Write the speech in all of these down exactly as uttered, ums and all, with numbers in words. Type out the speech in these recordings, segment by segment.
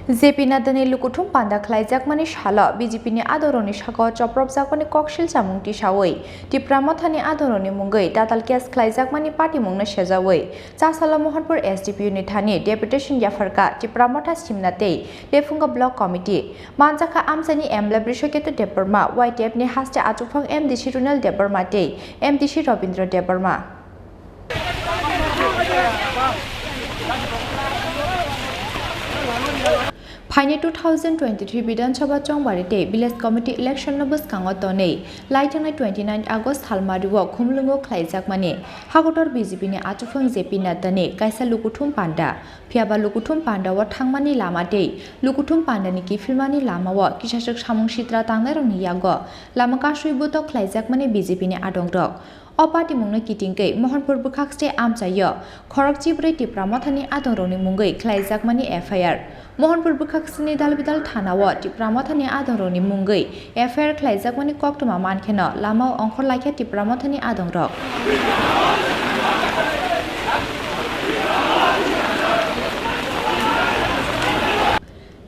J P Nadda ni lukuthum panda khlaijakmani salo B J P ni adongrokni sakao chopropjakmani koksil chamung tisawi Tipra Mothani adongrokni mungwi tatal case khlaijakmani patimungno sejawi chasalo Mohanpur S D P O ni thani deputation yapharkha Tipra Motha Simna tei Lephunga Block Committee. Manjakha amchaini M L A Brishaketu Debbarma, Y T F ni haste achukphang M D C Runel Debbarma tei M D C Robindra Debbarma. Phaini two thousand twenty-three Bidhan Sabha Chongbari tei Village Committee election no bwskango tonwi, lai thangnai twenty-nine August salmario Khumulwngo khlaijakmani hakotor B J P ni achukphang J P Nadda ni kaisa lukuthum panda. Phiyaba lukuthum panda o thangmani lama tei lukuthum panda ni kiphilmani lama o kisaswk samung sitra tangnairokni yago lama kasui butok khlaijakmani B J P ni adongrok. O patimungno kitingwi Mohanpur bwkhakste amchaio khorok chibrwi Tipra Mothani adongrokni mungwi khlaijakmani F I R. Mohanpur bwkhakseni Dalbidal thanao Tipra Mothani adongrokni mungwi F I R khlaijakmani koktwma mankheno lamao ongkhor laikha Tipra Mothani adongrok.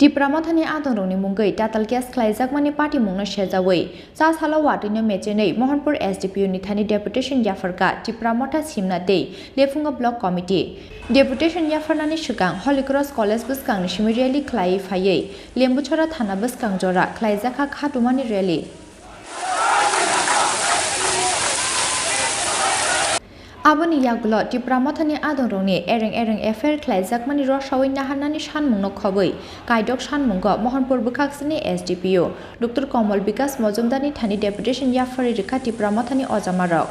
Tipra Mothani adongrokni mungwi tatal case khlaijakmani patimungno sejawi chasalo watwino mechenwi Mohanpur S D P O ni thani deputation yapharkha Tipra Motha Simna tei Lephunga Block Committee. Deputation yapharnani swkang Holy Cross College bwskangni simi rally khlaiwi phaiwi Lembuchara thana bwskang jora khlaijakha khatumani rally. Aboni yagulo Tipra Mothani adongrokni ereng ereng F I R khlaijakmani rosawi naharnani sanmungno khobwi kaidok sanmungo Mohanpur bwkhakseni S D P O Doctor Komol Bikas Mojumdarni thani deputation yapharwi rwkha Tipra Mothani ojamarok.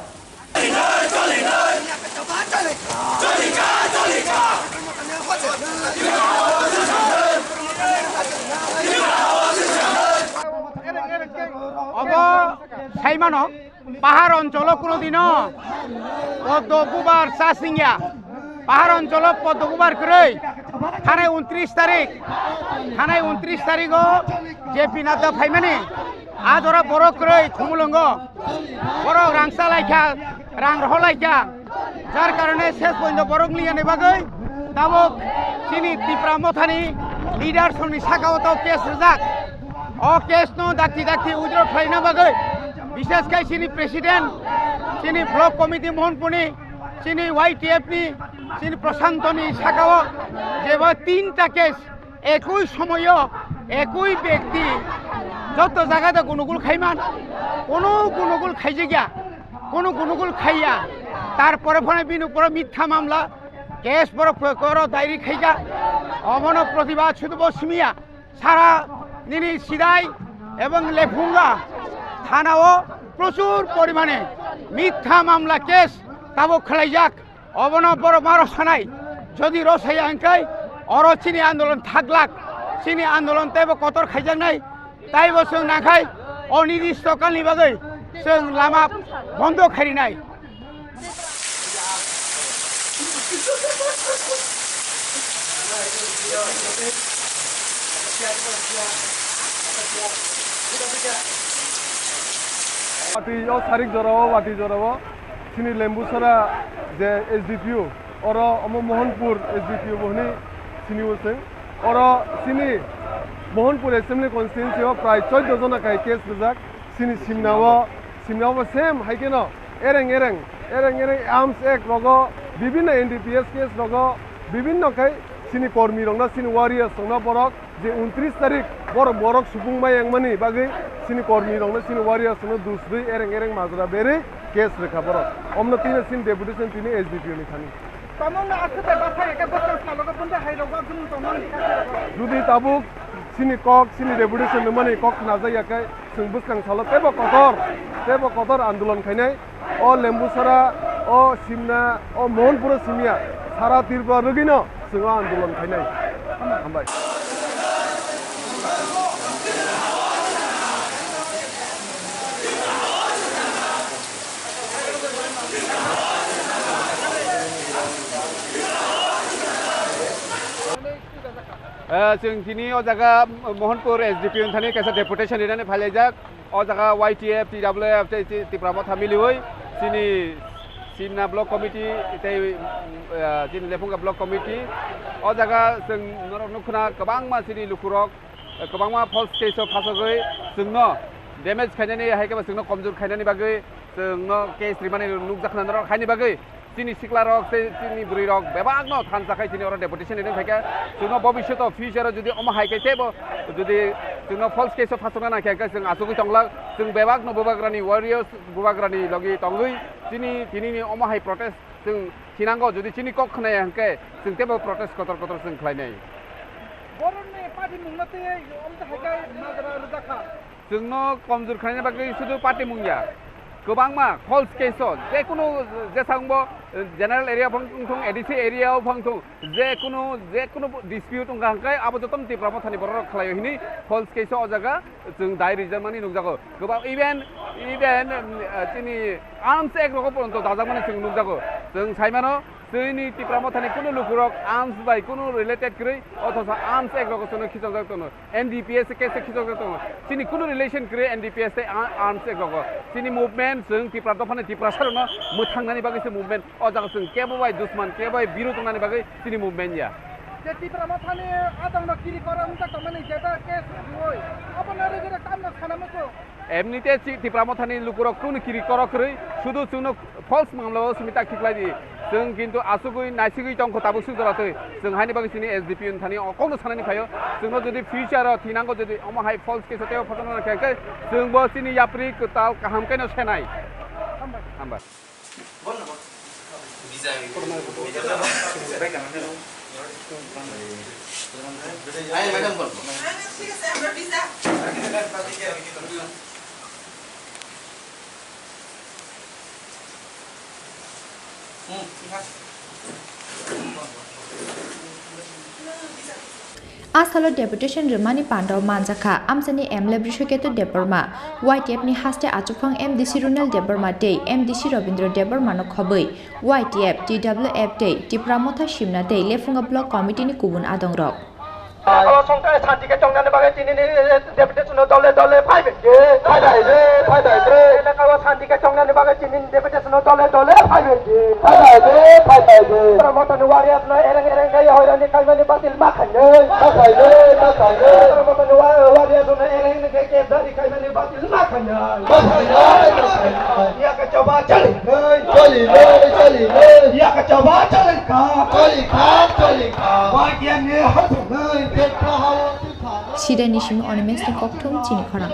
Obo saimano, pahar oncholo kuno dino poddo bubar cha singya. Pahar oncholo poddo bubar kwrwi. Thanai untris tarik, thanai untris tarigo J P Nadda phaimani. A jora borok kwrwi Khumulwngo. Borok rang chalaikha, rang rohorlaikha. Jar karone ses pointo borok liyani bagwi tabuk chini Tipra Mothani leaders rokni sakao to case rijak. O case no dakti dakti withdraw khlaina bagwi bishes khai chini president, chini block committee Mohanpurni, chini Y T F ni, chini Prashantoni sakao jeba tinta case ekoi somoyo ekoi bekti joto jagate gunugul khaiman, kono gunugul khaijakya, kono gunugul khaiya, tarpore phone bini upore mitha mamla, case borok koro dairi khaika, omono protibad sudu bo simiya, sara nini Sidai ebong Lephunga thanao prochur porimane mitha mamla case tabuk khlaijak. Obono borok ma rwsanai. Jodi rwsaya hwnkhe oro chini andolon thaglak. Chini andolon teibo kotor khaijaknai. Taibo chwng nakhai onidisto kalni bagwi chwng lama bondo khairinai. Watwi o sarik jorao, watwi jorao. Chini Lembusara je S D P O, oro omo Mohanpur S D P O bo hwnwi sini o chwng. Oro chini Mohanpur Assembly Constituency o prai chordo jona kai case rijak. Chini Simna o, Simna o bo same hai kheno ereng ereng, ereng ereng Arms Act rogo, bibinno N D P S case rogo, bibinno khai chini kormi rokno, chini warriors rokno borok je untris tarik borok, borok supung mai wngmani bagwi chini kormi rokno, chini warriors rokno dusrwi ereng ereng majra berwi case rwkha borok. Omno tini chini deputation tini S D P O ni thani. Tamo no aswk bai bwsai khe bwskang salo khe bwndai hai rok ba gwnang tongmani kha. Jodi tabuk chini kok, chini deputation rwmani kok khnajakya khe chwng bwskang salo teibo kotor, teibo kotor andolon khainai. O Lembusara, o Simna, o Mohanpuro simiya, sara Tripura rwgwino chwng o andolon khainai. Hambai. Eh, chwng tini o jaga Mohanpur S D P O ni thani kaisa deputation rinani phailaijak. O jaga Y T F, T W F tei Ti-, Tipra Motha miliwi chini Simna Block Committee tei, eh, chini Lephunga Block Committee O jaga chwng norok nukha na kwbangma chini lukurok, kwbangma false case o phasogwi chwngno damage khainani, hai khe bo chwngno komjor khainani bagwi chwngno case rimani nukjakha na norok, haini bagwi chini siklarok tei chini bwrwirok bebakno thansa khai chini oro deputation rini phaikha. Chwngno bobishoto future o jodi omo hai khe teibo jodi chwngno false case o phasokna nangkhe, hwnkhe chwng achugwi tonglak. Chwng bebakno bubagrani warriors, bubagrani logi tongwi chini tinini omo hai protest chwng thinango. Jodi chini kok khwnaya hwnkhe chwng teibo protest kotor kotor chwng khlainai. Borokni party mungno tei omo hai khe majra rwjakha. Chwngno komjor khlaina bagwi sudu party mung ya, kwbangma false case o, jekunu jesangbo, eh, general area phang thung, A D C area o phang thung, jekunu, jekunu dispute wngkha hwnkhe abo jotono Tipra Mothani borok rok khlaio hini false case o, o jaga chwng dai rijak mani nukjago. Kwbang even, even, eh, chini Arms Act rogo poronto dajakmani chwng nukjago. Chwng saimano, chini Tipra Mothani kunu lukurok arms bai kunu related kwrwi, othocho Arms Act rogo chwngno khichokjak tongo. N D P S case khichokjak tongo. Chini kunu relation kwrwi N D P S tei a-, Arms Act rogo. Chini movement chwng Tipra dophani Tiprasa rokno mwthangnani bagwi se movement. O jaga chwng kebo bai dusman, kebo bai birod wngnani bagwi chini movement ya. Je Tipra Mothani adangno kiri koro wngkha tongmani jeta case rwui. Abono rwgwi rw tamno sana muchung. Emnite chi-, Tipra Mothani lukurok kunu kiri korok kwrwi, sudu chwngno false mamla o simi tak khiklai di. Chwng kintu asugwi naisigwi tongkho tabuk suk jora twi. Chwng haini bagwi chini S D P O ni thani o kokno sanani phaio. Chwngno jodi future o thinango jodi omo hai false case o teibo photo nang khe, khe chwngbo chini yapri kwtal kaham khe no senai. Hambai. A salo deputation rwmani pandao manjakha amchaini M L A Brishoketu Debbarma, Y T F ni haste achukphang M D C Runel Debbarma tei M D C Robindra Debbarma no khobwi Y T F, T W F tei Tipra Motha Simna tei Lephunga Block Committee ni kubun adongrok. Elaka o songkha santi khe tongnani bagwi tini ni deputation no dole dole phaibai di. Phaibai di, phaibai di. Elaka o santi khe tongnani bagwi tini ni deputation no dole dole phaibai di. Phaibai di, phaibai di. Tipra Motha ni warriors no ereng ereng khe hoirani khaimani batil ma khainai. Ma khainai, ma khainai. Tipra Motha ni wa-, warriors no ereng ereng khe kebdari khaimani batil ma khainai. Ma khainai, ma khainai. Yaka choba chali nai. Chali nai, chali nai. Yaka choba chali kha. Chali kha, chali kha. Wa kya ne ha nai. Sida ni simi Onimes ni kokthum chini khorang.